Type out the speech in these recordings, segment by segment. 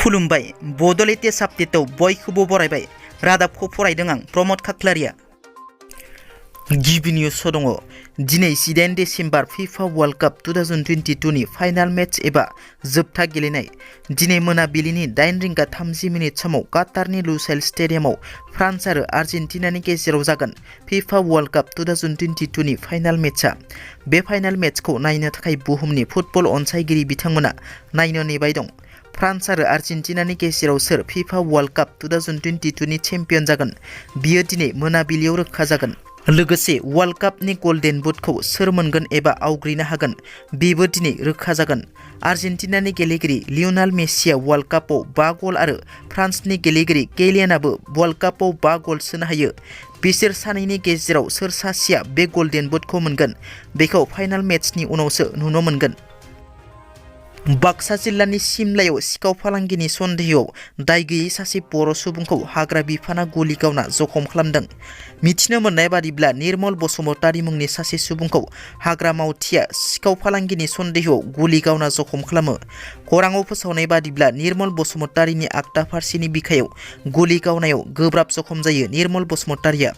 खुलुमबाय बड'ले टेस्ट आपडेटआव बयखौबो बरायबाय रादाबखौ फरायदों आं प्रमद खाख्लारिया। गिबि निउसआव दङ दिनै 18 डिसेम्बर फिफा वर्ल्ड कप 2022 नि फाइनाल मेच एबा जोबथा गेलेनाय दिनै मोनाबिलिनि 8:30 समाव काटारनि लुसाइल स्टेडियामाव फ्रान्स आरो आर्जेन्टिनानि गेजेराव जागोन फिफा वर्ल्ड कप 2022 नि फाइनाल मेचआ। बे फाइनाल मेचखौ नायनो थाखाय बुहुमनि फुटबल अनसायगिरि बिथांमोना नायनो नेबाय दं। फ्रान्स आरो आर्जेन्टिनानि गेजेराव सोर फिफा वर्ल्ड कप 2022 नि चेम्पियन जागोन बियो दिनै मोनाबिलियाव रोखा जागोन। लोगोसे वर्ल्ड कपनि गल्डेन बुटखौ सोर मोनगोन एबा आवग्रिनो हागोन बेबो दिनै रोखा जागोन। आर्जेन्टिनानि गेलेगिरि लियनेल मेसिया वर्ल्ड कपआव 5 गल आरो फ्रान्सनि गेलेगिरि केलियानआबो वर्ल्ड कपआव 5 गल सोनो हायो। बिसोर सानैनि गेजेराव सोर सासेया बे गल्डेन बुटखौ मोनगोन बेखौ फाइनाल मेचनि उनावसो नुनो मोनगोन। बाक्सा जिल्लानि सिमलायाव सिखाव फालांगिनि सन्देहआव दाय गैयै सासे बर' सुबुंखौ हाग्रा बिफाना गुलि गावना जखम खालामदों। मिथिनो मोननाय बादिब्ला निर्मल बसुमतारी मुंनि सासे सुबुंखौ हाग्रा मावथिया सिखाव फालांगिनि सन्देहआव गुलि गावना जखम खालामो। खौराङाव फोसावनाय बादिब्ला निर्मल बसुमतारीनि आगदा फारसेनि बिखायाव गुलि गावनायाव गोब्राब जखम जायो। निर्मल बसुमतारीया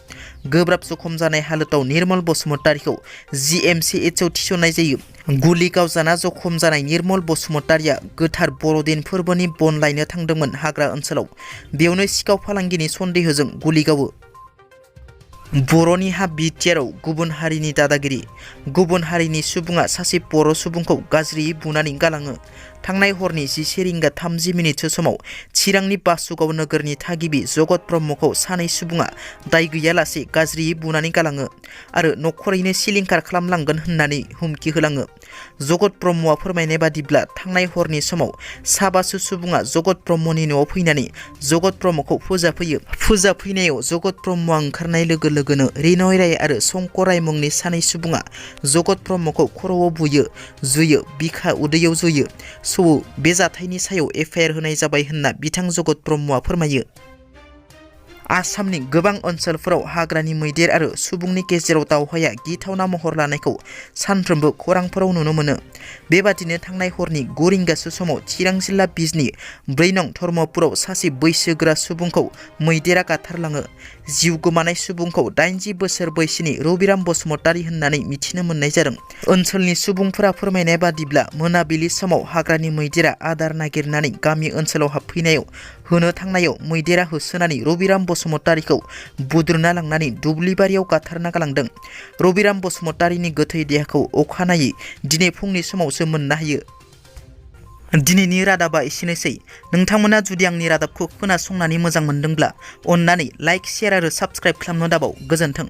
गोब्राब जखम जानाय हालोदाव निर्मल बसुमतारीखौ GMCHआव थिसननाय जायो। गुलि गावजाना जखम जानाय निर्मल बसुमतारीया गोथार बर'दिन फोरबोनि बन लायनो थांदोंमोन हाग्रा ओनसोलाव। बेयावनो सिखाव फालांगिनि सन्देहजों गुलि गावो। बर'नि हा बिटिआरआव गुबुन हारिनि दादागिरि गुबुन हारिनि सुबुङा सासे बर' सुबुंखौ गाज्रियै बुनानै गालाङो। थांनाय हरनि 11:30 समाव चिरांनि बासुगाव नोगोरनि थागिबि जगत ब्रह्मखौ सानै सुबुङा दाय गैयालासे गाज्रियै बुनानै गालाङो आरो नखरैनो सिलिंखार खालामलांगोन होननानै हुमखि होलाङो। जगत ब्रह्मआ फोरमायनाय बादिब्ला थांनाय हरनि समाव साबासो सुबुङा जगत ब्रह्मनि न'आव फैनानै जगत ब्रह्मखौ फुजा फैयो। फुजा फैनायाव जगत ब्रह्मआ ओंखारनाय लोगो लोगोनो रिनय राय आरो शंकर राय मुंनि सानै सुबुङा जगत ब्रह्मखौ खर'आव बुयो, जुयो, बिखा उदैयाव जयो, सौवो। बे जाथायनि सायाव FIR होनाय जाबाय होनना बिथां जगत ब्रह्मआ फोरमायो। आसामनि गोबां ओनसोलफोराव हाग्रानि मैदेर आरो सुबुंनि गेजेराव दावहाया गिथावना महर लानायखौ सानफ्रोमबो खौरांफोराव नुनो मोनो। बेबादिनो थांनाय हरनि 9 रिंगासो समाव चिरां जिल्ला बिजनी 4 नं धर्मपुराव सासे बैसोगोरा सुबुंखौ मैदेरा गाथारलाङो। जिउ गोमानाय सुबुंखौ 80 बोसोर बैसोनि रबिराम बसुमतारी होननानै मिथिनो मोननाय जादों। ओनसोलनि सुबुंफोरा फोरमायनाय बादिब्ला मोनाबिलि समाव हाग्रानि मैदेरा आदार नागिरनानै गामि ओनसोलाव हाबफैनायाव होनो थांनायाव मैदेरा होसोनानै रबिराम बसुमतारीखौ बुद्रुना लांनानै दुब्लिबारियाव गाथारना गालांदों। रबिराम बसुमतारीनि गोथै देहाखौ अखानायै दिनै फुंनि समावसो मोननो हायो। दिनैनि रादाबा एसेनोसै। नोंथांमोना जुदि आंनि रादाबखौ खोनासंनानै मोजां मोनदोंब्ला अन्नानै लाइक, शेयार आरो साबस्क्राइब खालामनो दाबाव। गोजोन्थों।